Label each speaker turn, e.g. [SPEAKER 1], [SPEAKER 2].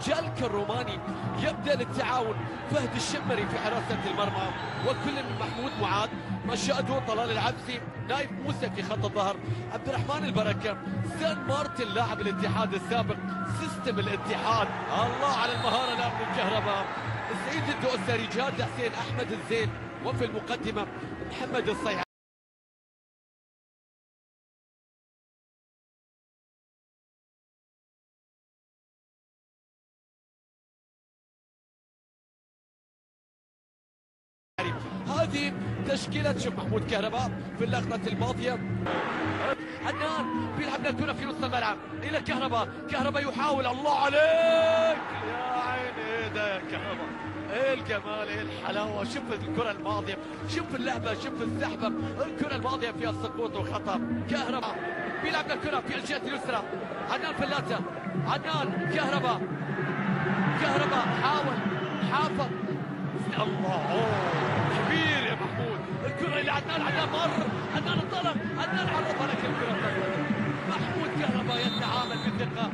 [SPEAKER 1] جالك الروماني يبدأ للتعاون، فهد الشمري في حراسة المرمى، وكل من محمود معاذ، مشادو، طلال العبسي، نايف موسى في خط الظهر، عبد الرحمن البركة، سان مارتن لاعب الاتحاد السابق، system الاتحاد. الله على المهارة الآن من كهرباء. سعيد الدوسري، جاد حسين، أحمد الزين، وفي المقدمة محمد الصيعري. هذه تشكيلة. شوف محمود كهرباء في اللقطة الماضية. عدنان بيلعب الكرة في نص الملعب إلى كهرباء، كهرباء يحاول، الله عليك يا عيني، ده يا كهرباء، ايه الجمال، ايه الحلاوة. شوف الكرة الماضية، شوف اللعبة، شوف السحبة، الكرة الماضية فيها سقوط وخطأ. كهرباء بيلعب الكرة في الجهة اليسرى، عدنان فلاتة، عدنان كهرباء، كهرباء حاول، حافظ، الله كبير يا محمود. الكرة إلى عدنان، عدنان مر، عدنان انطلق، عدنان عرضها لكن الكرة محمود كهرباء يتعامل بثقة.